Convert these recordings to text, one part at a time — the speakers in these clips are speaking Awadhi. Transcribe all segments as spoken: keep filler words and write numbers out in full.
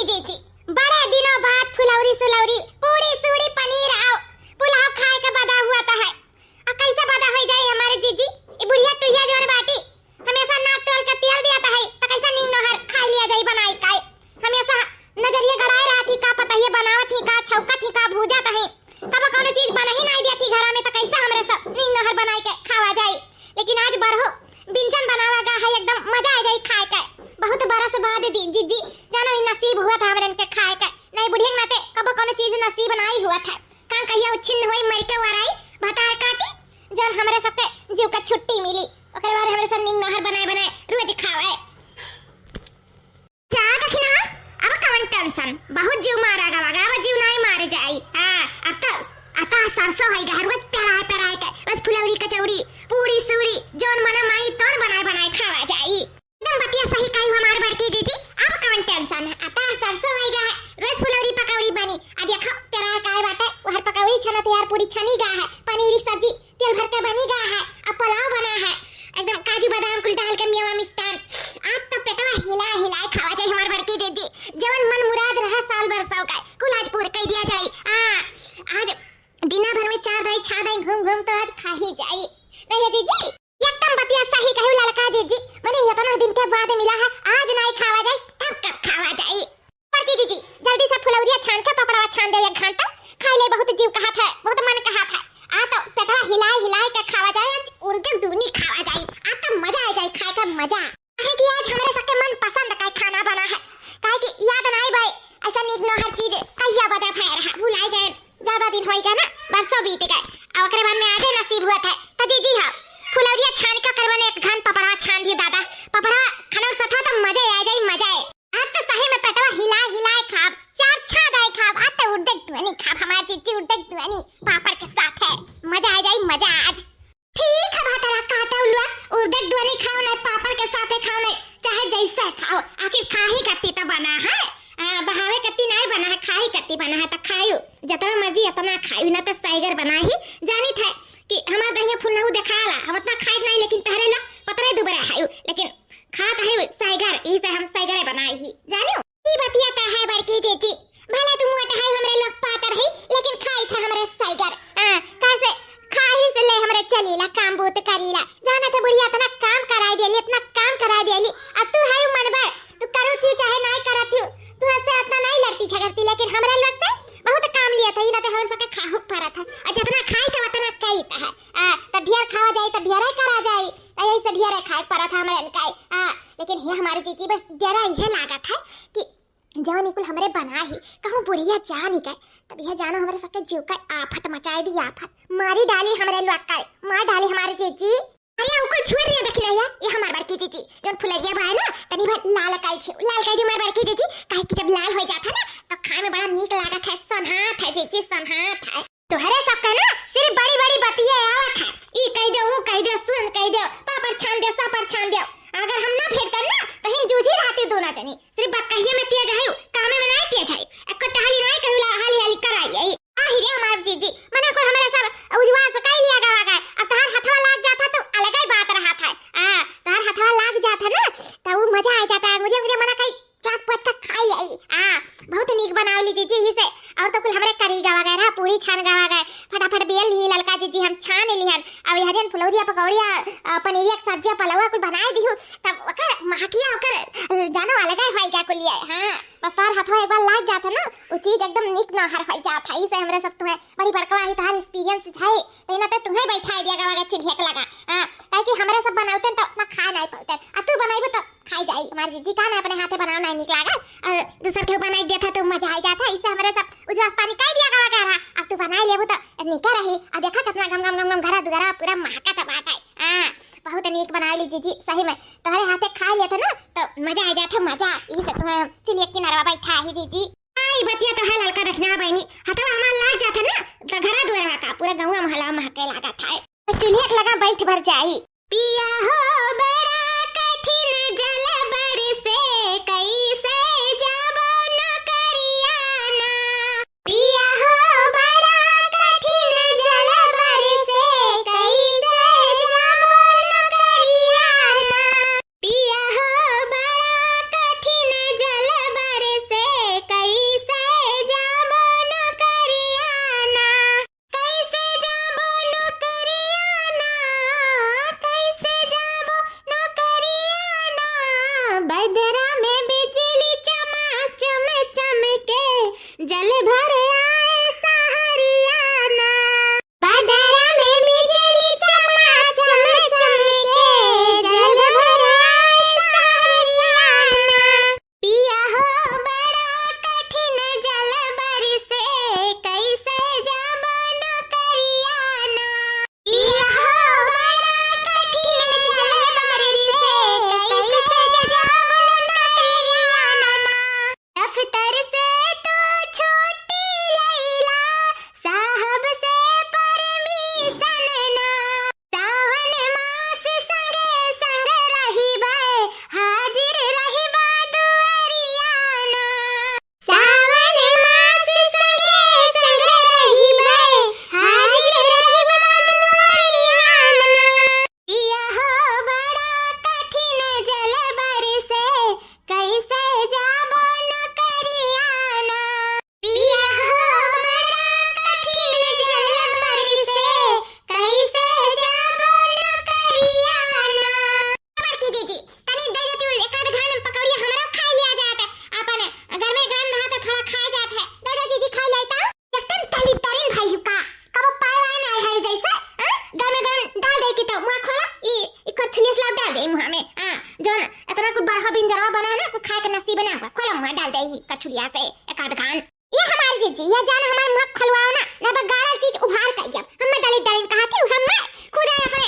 जीजी, बड़े दिनों बाद फुलौरी सुलौरी, पूड़ी सूड़ी, पनीर आउ पुलाव खाए के बदा हुआ त है। आ कैसे बदा होइ जाई हमारे जीजी? ई बुढ़िया टुहिया जौन बाटी, हमेशा नाक तोल के तेल दिया त है, त कैसे नीक नोहर खाई लिया जाई बनाई काई? हमेशा नजरिया गड़ाए रहत ही, का पता ये बनावत ही का, छौकत ही का, भूजत ही। कबो कौनो चीज बना ही नाई देती घरा में, त कैसे हमरे सब नीक नोहर बनाई के खावा जाई? लेकिन आज बरहो व्यंजन बनावा गा है, एकदम मजा आ जाई खाए के। बहुत बरस बाद दी जीजी, जानो ई नसीब हुआ था हमरन के खाए के। नहीं बुढ़िया के नाते कबो कौनो चीज नसीब नाई हुआ था। का कहिया उच्छिन्न होई, मर के वराई, भतार काटी, जौन हमरे सबके जीव का छुट्टी मिली, ओकरे बाद हमरे सब नीक नोहर बनाए बनाए रोज खावे। जा दखिना, अब कवन टेंशन, बहुत जीव मारा गवा गा, अब जीव नाई मारे जाई। हाँ, अब तो अता सरसों होई गा, रोज पेराए पेराए के, रोज फुलौरी कचौड़ी, पूड़ी सूड़ी, जौन मना माई तौन बनाए बनाए खावा जाई। एकदम बतिया सही कही हमार बड़की जीजी, अब कवन टेंशन है, अता सरसों होई गा है, रोज फुलौरी पकौड़ी बनी। आ देखो, पेराए काए बाटे, वहर पकौड़ी छना तैयार, पूड़ी छनी गा है, पनीर की सब्जी तेल भर के बनी गा है, अब पुलाव बना है, एकदम काजू बादाम कुल डाल के मेवा मिष्ठान। आज तो पेटवा हिला हिलाए खावा जाई हमार बड़की जीजी, जवन मन मुराद रहा साल भर सौ का, कुल आज पूर कई दिया जाई। आ, आज दिना भर में चार दाई छह दाई घूम घूम तो आज खा ही जाई। नहीं जीजी, एकदम बतिया सही कहू ललका जीजी, मने इतना दिन के बाद मिला है, आज नाई खावा जाई, तब कब खावा जाई? बड़की जीजी, जल्दी से फुलौरिया छान के पपड़वा छान दे एक घंटा, खाई ले, बहुत जीव कहत है, बहुत मन कहत है। आ तो पेटवा हिलाए हिलाए के खावा जाए, आज उर्दे दुनी खावा जाई, आ तो मजा आ जाई खाए का मजा। काहे कि आज हमरे सबके मन पसंद का खाना बना है, काहे कि याद नाई भाई, ऐसा नीक नोहर चीज कहिया बदे भय रहा, भुलाई गए, ज्यादा दिन होई गए ना, बरसों बीत गए, आ ओकरे बाद में आजे नसीब हुआ था। तो जीजी हाँ, फुलौरिया छान के ओकरे बाद में एक घन पपड़वा छान दियो दादा, पपड़वा खाना साथा तो मजा आ जाई, मजा है। आज तो सही में पेटवा हिलाए हिलाए खाब, चार छह दाई खाब, आज तो उर्दे दुआनी खाब, हमार जीजी उर्दे दुआनी पापड़ के साथ है, मजा आ जाई मजा आज। ठीक है भातरा, काटा उलवा, उर्दे दुआनी खाओ नहीं, पापड़ के साथे खाओ नहीं, चाहे जैसे खाओ, आखिर खाही कत्ती तो बना है, आ, बहावे कत्ती नहीं बना है, खाही कत्ती बना है तो खायू, जितना मर्जी इतना खायू, ना तो सैगर बना ही। जानी थे कि हमार दहिया फूल नहू देखाला, हम उतना खाए नहीं, लेकिन तहरे लोग पतरे दुबरे हायू, लेकिन खात है सैगर, यही से हम सैगरे बनाए ही, जानियो। ई बतिया तो है बड़की जीजी, भले तू मोट है हमरे लोग पातर है, लेकिन खाई था हमरे सैगर। आ, कैसे खाई से ले हमरे चलीला, काम बूत करीला। जाना था बुढ़िया इतना काम कराई देली, इतना काम कराई देली। अब तू है मनबड़, तू करू थी चाहे नाई करत थी, तू ऐसे इतना नहीं लड़ती झगड़ती, लेकिन हमरे लोग से बहुत काम लिया था, ई ना तो हमरे सबके खाहू परत है। और जितना खाई था उतना करी था। आ, तो ढेर खावा जाई तो ढेर करा जाई, तो यही से ढेर खाए परत है हमरे इनका। आ, लेकिन ये हमारे जीजी बस डरा यह लागत है कि जवन ई कुल हमरे बना ही, कहूँ बुढ़िया जानी के, तब यह जानो हमरे सबके जीव का आफत मचाए दी, आफत। मारी डाली हमरे लोग का, मार डाली हमारे जीजी। अरे, ऊ कुल छोड़ रे, देखी नहीं है, ये हमार बड़की जीजी, जौन फुलरिया बा है ना, तनी भर लाल काई थी, लाल काई थी हमार बड़की जीजी, काहे कि जब लाल हो जाता ना, तो खाए में बड़ा नीक लागत है, सन्हात है जीजी, सन्हात है। तोहरे सबके ना सिर्फ बड़ी-बड़ी बतिये आवत है। ई कह दे, ऊ कह दे, सुन कह दे, पापड़ छान दे, सापड़ छान दे। अगर हम ना फेंकतन ना, तो हम जूझी रहती दोनों जनी। सिर्फ बकहिए में तेज है, कामे में नहीं तेज है। एको टहली नहीं कहू ला, हाली हाली कराई आई। आही रे हमार जीजी, मने को हमरे सब उजवास कई लिया गवा गए। अब तहार हथवा लाग जाता तो अलग ही बात रहा था। आ, तहार हथवा लाग जाता ना, तो वो मजा आ जाता। मुझे, मुझे मना कई चाट पट का खाई आई। आ, बहुत नीक बनावली जीजी, ही से। और तो कुल हमरे करी गवा गए रहा, पूरी छान गवा गए, फटाफट बेल ली ललका जीजी, हम छान लिहन। अब हरियन फुलौरिया पकौड़िया, अ, पनीरिया के सब्जिया पलौआ कुल बनाए दिहु, तब ओकर महकिया ओकर, अ, जानो अलग है भाई का कुलिया। हाँ, बस तार हथवा एक बार लाग जात है ना, वो चीज एकदम नीक नहर हो जात है। इसे हमरे सब तुम्हें बड़ी बड़कवा ही तार experience है, तो ना तो तुम्हें बैठा दिया गवा गए चूल्हे के लगा। हाँ, ताकि हमरे सब बनावते तो ना खा नहीं पाते, आ तू बनाइबो तो खाई जाई। हमार जीजी का ना अपने हाथे बनाओ ना निक लागल, और दूसर के बनाई देता तो मजा आई जाता। इससे हमरे सब उजवास पानी कई दिया गवा गया रहा। अब तू बनाई लेबू तो निके रही। और देखा कितना गम गम गम गम घरा दुआरा पूरा महकत बाटे। हाँ, बहुत नीक बनाई ली जीजी, सही में तोहरे हाथे खा लेते ना तो मजा आ जाता, मजा। यही से तुम्हें चुलिया किनारवा बैठा ही जीजी। आई बतिया तो है ललका दखिना बहनी, हथवा हमार लाग जाता ना तो घरा दुआरवा का पूरा गौवा मोहल्ला महके लागत है। चुलिया के लगा बैठ भर जाई। पिया हो बड़ा कठिन जल बरसे, कैसे जाबो नौकरिया ना। पिया हो बड़ा कठिन जल बरसे, कैसे जाबो नौकरिया ना। पिया हो बड़ा कठिन जल बरसे, दफ्तर से तू छुट्टी लैला, साहब से परमिशन ना। सावन मास संगे संग रहिबे, हाजिर रहिबा दुआरिया ना। सावन मास संगे संग रहिबे, हाजिर रहिबा दुआरिया ना। पिया हो बड़ा कठिन जल बरसे, कैसे जाबो नौकरिया ना। पिया हो बड़ा कठिन जल बरसे, कैसे जाबो नौकरिया ना। बड़की जीजी, तनी दे देती हूँ, एक आध घान पकौड़ी हमरो खाई लिया जात। अपन घर में गरम रहा तो थोड़ा खाए जात है। दे दे जीजी, खाई लाई तो। एकदम तली तरिन भाई का, कब पाए वाए ना है जैसे, हाँ? घर में गरम डाल दे की तो मुँह खोला, ई, ई करछुलिया से लाभ डाल दे मुँह में, हाँ? जौन इतना कुछ बरहा बिंजरवा बना है ना, कुछ खाए के नसीब ना हुआ, खोला मुँह डाल दे ई करछुलिया से, एक आध घान। ये हमारी जीजी, ये जान हमार मुँह खुलवाओ ना, ना बा गाड़ल चीज उभार कर जब। हम मैं डाली डालिन कहा थी, हम मैं खुदा अपने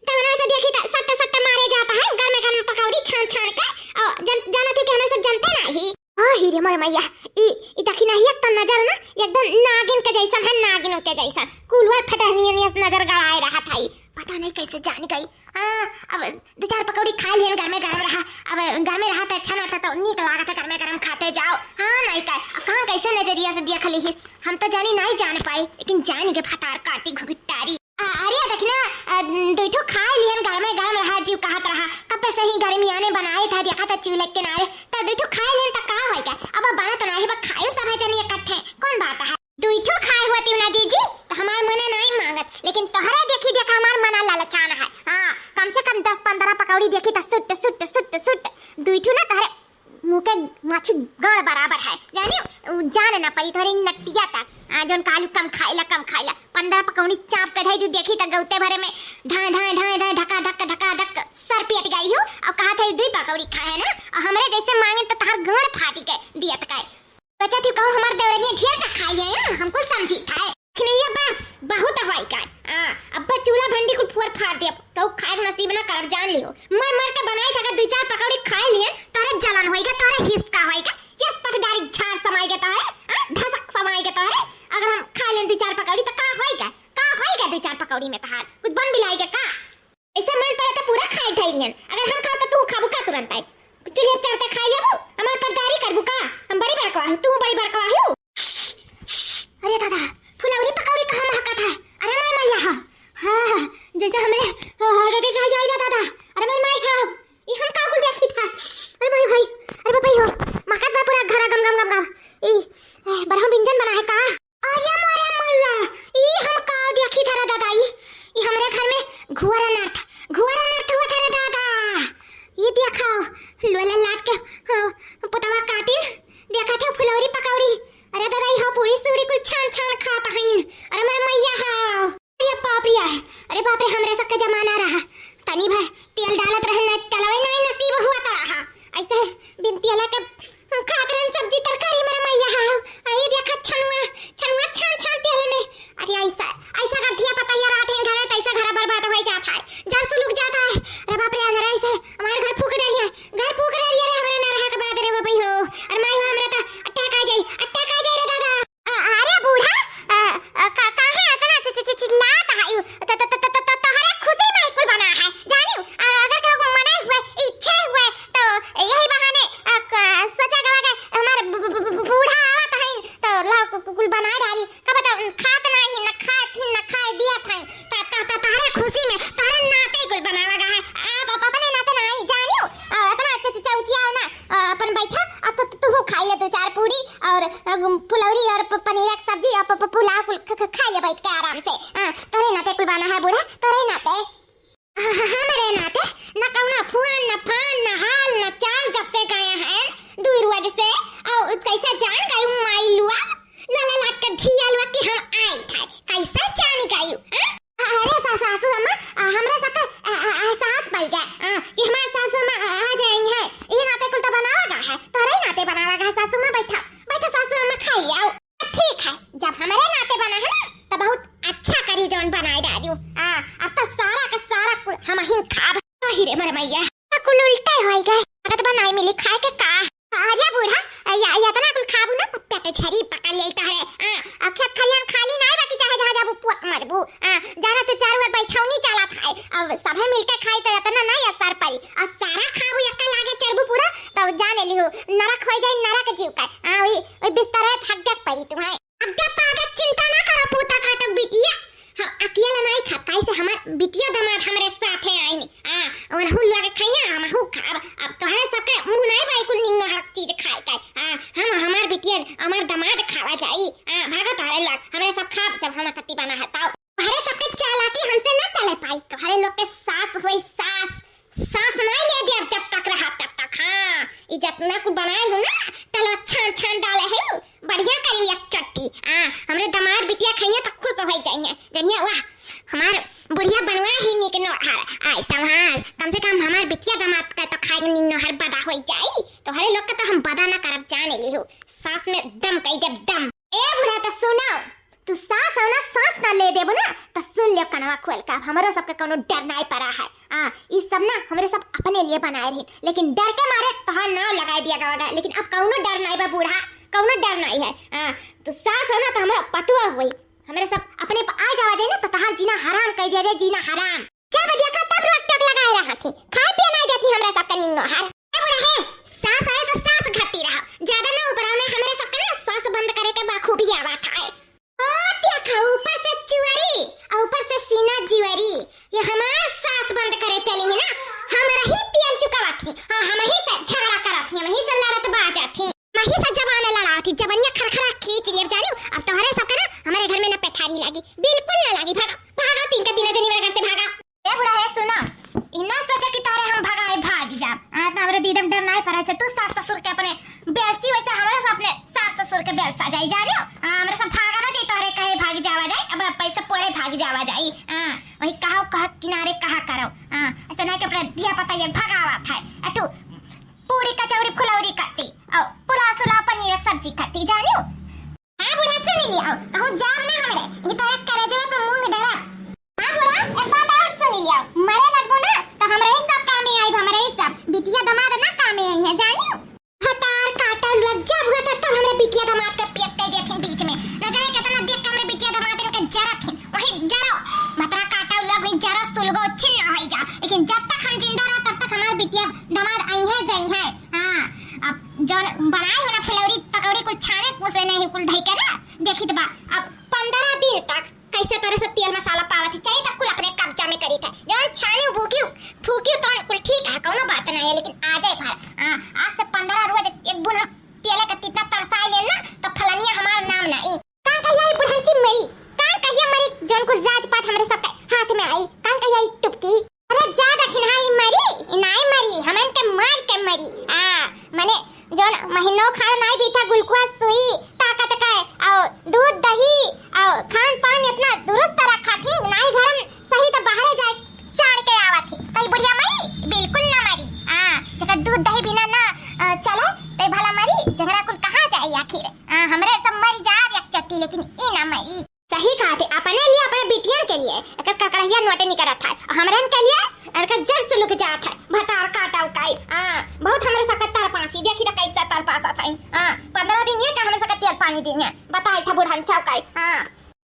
तमन्ना से देखी त सट्टा सट्टा मारे जाता है, गरमे गरम पकौड़ी छान छान के। और जन, जाना थी कि हमें सब जनते ना ही। ओ ही रे मोर मैया, ई, ई दखिनहिया त नजर ना एकदम नागिन के जैसन है, नागिन के जैसन। कुलवर फटहनियन नजर गड़ाए रहा था ई। पता नहीं कैसे जान गई। हाँ, अब दो चार पकौड़ी खा लियन, गरमे गरम रहा। अब गरमे रहा त अच्छा ना था, तो नीक लागत है गरमे गरम खाते जाओ। हाँ, नहीं का, अब कहाँ कैसे नजरिया से देख ली? हम तो जानी नहीं जान पाई, लेकिन जानी के फतार काटी घुघुटारी। आ, अरे दखिना, आ, दुई ठो खा लियन, गरमे गरम रहा, जीव कहत रहा। कब से ही गर्मी आने बनाए था, देखा था चूल्हे के किनारे, तो दुई ठो खा लियन तो का होई गया? अब बना तो नहीं, बस खाए सब है जनी इकट्ठे, कौन बात है? दुई ठो खाए हुआ तीन ना जीजी, तो हमार मना नहीं मांगत, लेकिन तोहरे देखी देखा हमार मना ललचान है। हाँ, कम से कम दस पन्द्रह पकौड़ी देखी तो सुट, सुट, सुट, सुट। दुई ठो ना तोहरे मुँह के माछी गाड़ बराबर है, जानियो, उ जाने ना पड़ी तोहरे नटिया तक। आ, जौन कालू कम खाइला, कम खाइला, पन्द्रह पकौड़ी चाप के धई दू, देखी तो गौते भरे में धाए, धाए, धाए, धाए, धका धक, धका धक, सर पियत गई हो, और कहा था दुई पकौड़ी खाए ना, और हमरे जैसे मांगे तो तहार गाड़ फाटी के दियत का। बच्चा थी कहूँ हमार देवरनिया ढेर ना खाई है ना, हमको समझी था। लेकिन ये बस बहुत होई का। आ, अब बस चूल्हा भंडी कुल फोर फार दे, अब कहूँ खाए के नसीब ना करब, जान लियो। मर मर के बनाई था, अगर दो चार पकौड़ी खाए लिए, तोरे जलन होई का, तोरे हिसका होई का, यस पटदारी झार समाई के तोरे, आ, धसक समाई के तोरे। अगर हम खा लें दो चार पकौड़ी तो का होई का? का होई का दो चार पकौड़ी में तहार? कुछ बन बिलाई के का? ऐसा मन पड़ा तो पूरा खाए धइलियन। अगर हम खाब तो तू खाबू का तुरंत आई? चुलिया चढ़ते खाई लेबू? हमार पटदारी करबू का? हम बड़ी बड़कवा हूँ, तू बड़ी बड़कवा हूँ। अरे दादा, फुलौरी पकौड़ी कहाँ महकत है? अरे माय मैया हा। हाँ, हाँ, जैसे हमरे, हाँ, हाँ, रोटी खाई जाई जा दादा। अरे माय माय हा, ई हम का कुल देखी था? अरे भाई भाई, अरे बाप रे हो, महकत बा पूरा घर गम गम गम गम। ई, ए, बरहम बिंजन बना है का? अरे मोरे मैया, ई हम का देखी था रे दादा, ई, ई हमरे घर में घुअर अनर्थ, घुअर अनर्थ हुआ था रे दादा। ई देखा, लोला लाट के, हाँ, पुतवा काटिन, देखा था फुलौरी पकौड़ी। अरे दादा, ई हो पूरी सूरी कुल छान छान खात हईन। अरे मोरे मैया हा। अरे बाप रे, अरे बाप रे, हमरे सबके जमाना रहा, तनी भर तेल डालत रहे, ना तलवे नहीं नसीब हुआ तो रहा। ऐसे बिन तेला के खात रहन सब्जी तरकारी, मर मैया हा। अरे देखा छनुआ, छनुआ छान छान तेल में। अरे ऐसा, ऐसा गंधिया पतैया रहत है घर, तैसा घर बर्बाद हो जाता है, जर सुलुक जाता है। अरे बाप रे, अगर ऐसे हमारे घर फूक डरिया, घर फूक डरिया रे, हमरे ना रहे के बाद रे बाबा हो। अरे माई हो, हमरे तो attack आ जाई, attack आ जाई रे दादा। अ-, अरे बूढ़ा, अ, अ, का, काहे अतना चि-, चि-, चि-, चिल्लात हयू? त-, त-, तोहरे खुशी में कुल बना है, जानियो? अ, अगर केहू के मने हुए, इच्छे हुए, तो यही बहाने, अ, क-, सोचा गवा के हमार बू-, बू-, बू-, बू-, बूढ़ा आवत हईन, तो लाओ कु-, कु-, कुल बनाए डारी। का बताओ, खात नाही, न खात ही, न खाए दियत हईन। त-, त-, त-, तोहरे खुशी में, तोहरे नाते कुल बनावा गा है। आप अप-, अपने नाते नाही, जानियो? अ, अतना च-, च-, चौचियाओ ना। अ, अपन बैठा, अब तो तू खाई ले दो चार पूरी और, अ, फुलौरी और प-, पनीर की सब्जी और प-, प-, पुलाव कुल ख-, ख-, खाई ले बैठ के आराम से। हाँ, तोरे नाते कुल बना है बूढ़ा, तोरे नाते। हाँ, हाँ, हमरे नाते, न कौना फुआन, न फान, न हाल, न चाल, जब से गए हैं दूर वज से, और कैसे जान गई माई लुआ, लोला लाट के धिया लुआ कि हम आई थे, कैसे जान गई, हाँ? अरे सा-, सासू अम्मा, आ, हमरा सबके, आ, आ, एहसास भइल गा, आ, कि हमार सासू अम्मा आ, आ जाई हैं। ई नाते कुल तो बनावा गा है, तोरे नाते बनावा गा है सासू अम्मा, बैठा, बैठा सासू अम्मा, खाई आओ। ठीक है, जब हमरे नाते बना है ना, तो बहुत अच्छा करी जौन बनाए डारियो। आ, अब तो सारा का सारा कुल हम ही खाब। अहि रे मर मैया, कुल उल्टे होई गए। अगर तो बनाई मिली खाए के का? अरे बूढ़ा, या, या अरे पकड़ लेई तहरे, आ, अब खेत खलिहान खाली नाई बा कि चाहे जहाँ जाबू पोक मरबू, आ, जाना तो चारू ओर बैठौनी चलत है, अब सभे मिलके खाई तो इतना नाई असर पड़ी, आ सारा खाबू एक्के लागे चढ़बू पूरा, तब जाने लिहू, नरक होई जाई नरक जीव का, आ, ओई, ओई बिस्तरे फग्गक पड़ी तुम्हें। अग्गे पागत चिंता ना करो पूता काटक बिटिया, हम अकेला नाई खाब, काहे से हमार बिटिया दामाद हमरे साथे आइन, आ, ओनहू लगे खइया, हमहू खाब। अब तोहरे सबके मुँह नाई बाई कुल निंगो हर चीज खाए के, आ, हम हमार बिटिया, हमार दामाद खावा जाई, आ, भागो तोहरे लोग, हमरे सब खाब जब हम कत्ती बना है तब। तोहरे सबके चालाकी हमसे ना चले पाई, तोहरे लोग के सास होई सास, सास नाई ले देब जब तक रहब तब तक। हाँ, ई जतना कुल बनाए हो ना, तलो छान छान डाले है, बढ़िया करी एक चट्टी। आ, हमरे दामाद बिटिया खइया त खुश हो जाइए, जनिया वाह, हमार बुढ़िया बनवा ही निक नोहर। आई तम्हार, कम से कम हमार बिटिया दामाद का तो खाए निक नोहर बदा हो जाई। तोहरे लोग का तो हम बदा ना करब जाने लिहू, सास में दम कई देब दम। ए बूढ़ा तो सुनो, तू सास हो ना, सास ना ले देबो ना, तो सुन लियो कनवा खोल के, अब हमरो सबके कोनो डर नाई पड़ा है। आ, ई सब ना हमरे सब अपने लिए बनाए रही, लेकिन डर के मारे तोहार नाव लगाए दिया गवा गए, लेकिन अब कौनो डर नाई बा बूढ़ा, कौनो डर नाई है। आ, तू सास हो ना तो हमरा पतुआ होई, हमरे सब अपने प आ जावा जाए ना तो तोहार जीना हराम कर दिया जाए, जीना हराम। क्या बदिया का तब रोक टोक लगाए रहा थी, खाए पिए नाई देती हमरा सबके निंगो हर। ए बूढ़ा है, सास आए तो सास घटी रहा, ज्यादा ना ऊपर आने हमरे सबके ना सास बंद करे के बखूबी आवा था। ओ, देखा, ऊपर से चुअरी, और ऊपर से सीना जिवरी। ये हमार सास बंद करे चली है ना, हम रही तेल चुकावत ही। हाँ, हम ही से झगड़ा करत ही, हम ही से लड़त बाजत ही, हम ही से जबान लड़ावत ही, जबनिया खरखरा खींच लिया जानियो। अब तोहरे सबके ना हमारे घर में ना पेठारी लागी, बिल्कुल ना लागी। भागा, भागा, तीन का तीन जनी मेरे घर से भागा। ए बूढ़ा है, सुना, ई ना सोचा कि तोहरे हम भगाए भाग जाब। आ, तो हमरे दीदम डर नाई पड़ा है, तू सास ससुर के अपने बेलसी, वैसे हमरे से अपने सास ससुर के बेलसा जाई, जानियो? आ, हमरे से भागा ना जाई, तोहरे कहे भाग जावा जाई, अब पैसे पड़े भाग जावा जाई। आ, वही कहा, कहा किनारे कहा करो। आ, ऐसे ना कि अपने धिया पता ये भगावा था। आ, तू पूरी कचौरी फुलौरी करती, और पुलाव सुलाव पनीर सब्जी करती, जानियो? हाँ बूढ़ा, सुन लिया, कहूँ जाब ना हमरे, ये तोरा करेजवा पे मूंग डरा। हाँ बूढ़ा, एक बात और सुन लिया, मरे लगबो ना, तो हमरे ही सब कामे आई, हमरे ही सब, बिटिया दामाद ना कामे आई है, जानियो? भतार काटा लग जाब हुआ था, तब हमरे बिटिया दामाद के पेश कर दिया थी बीच में, न जाने कितना देख के हमरे बिटिया दामाद इनके जरा थी, वही जरो, भतार काटा लग वही जरो सुलगो छिन्न हो जा, लेकिन जब तक हम जिंदा रहा, तब तक हमारे बिटिया दामाद आई है, जाई है। हाँ, अब जौन बनाए हो ना फुलौरी पकौड़ी, कुल छाने कुसे नहीं, कुल धई के ना, देखी तो बा, अब पंद्रह दिन तक कैसे तरह से तेल मसाला पावत ही, चाहिए तो कुल अपने कब्जा में करी था। जौन छानी भूकी फूकी तो कुल ठीक है, कोनो बात नहीं है, लेकिन आ जाए भर, हाँ, आज से पंद्रह रोज एक बूंद हम तेल का तितना तरसाए लेन ना, तो फलनिया हमार नाम नहीं। कान कहिया ई बुढ़ंची मरी, कान कहिया मरी, जौन कुल राजपाट हमरे सबके हाथ में आई, कान कहिया ई टुपकी। अरे जा दखिनहा, ई मरी, ई नाई मरी, हमन के मार के मरी। आ, मने जौन महीनों खाड़ नाई बीता, गुलकुआ सुई ताकत का, और दूध दही, और खान पान इतना दुरुस्त रखा थी, नाई घर में सही तो बाहरे जाए चाड़ के आवा थी। कई बुढ़िया मरी, बिल्कुल ना मरी। आ, जेकर दूध दही बिना ना, अ, चले, ते भला मरी, झगड़ा कुल कहाँ जाई आखिर? आ, हमरे सब मर जाब एक चट्टी, लेकिन ई ना मरी। सही कहा थे, अपने लिए, अपने बिटियन के लिए एकर ककड़हिया नोटे निकलत है, और हमरन के लिए एकर जड़ से लुक जात है। भतार काटा उकाई, हाँ, बहुत हमरे सबके तरपासी, देखी तो कैसे तरपासत है, हाँ, पंद्रह दिन ये का हमरे सबके तेल पानी दी है, बताई था बुढ़न चौकाई, हाँ।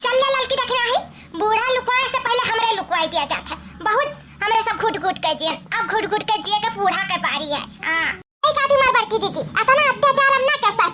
चल ले ललकी दखिनहा, बूढ़ा लुकवाए से पहले हमरे लुकवाई दिया जात है, बहुत हमरे सब घुट घुट के जियन, अब घुट घुट के जिए के बूढ़ा के बारी है, हाँ। ए काकी मार बड़की जीजी, अतना अत्याचार हम ना कर सह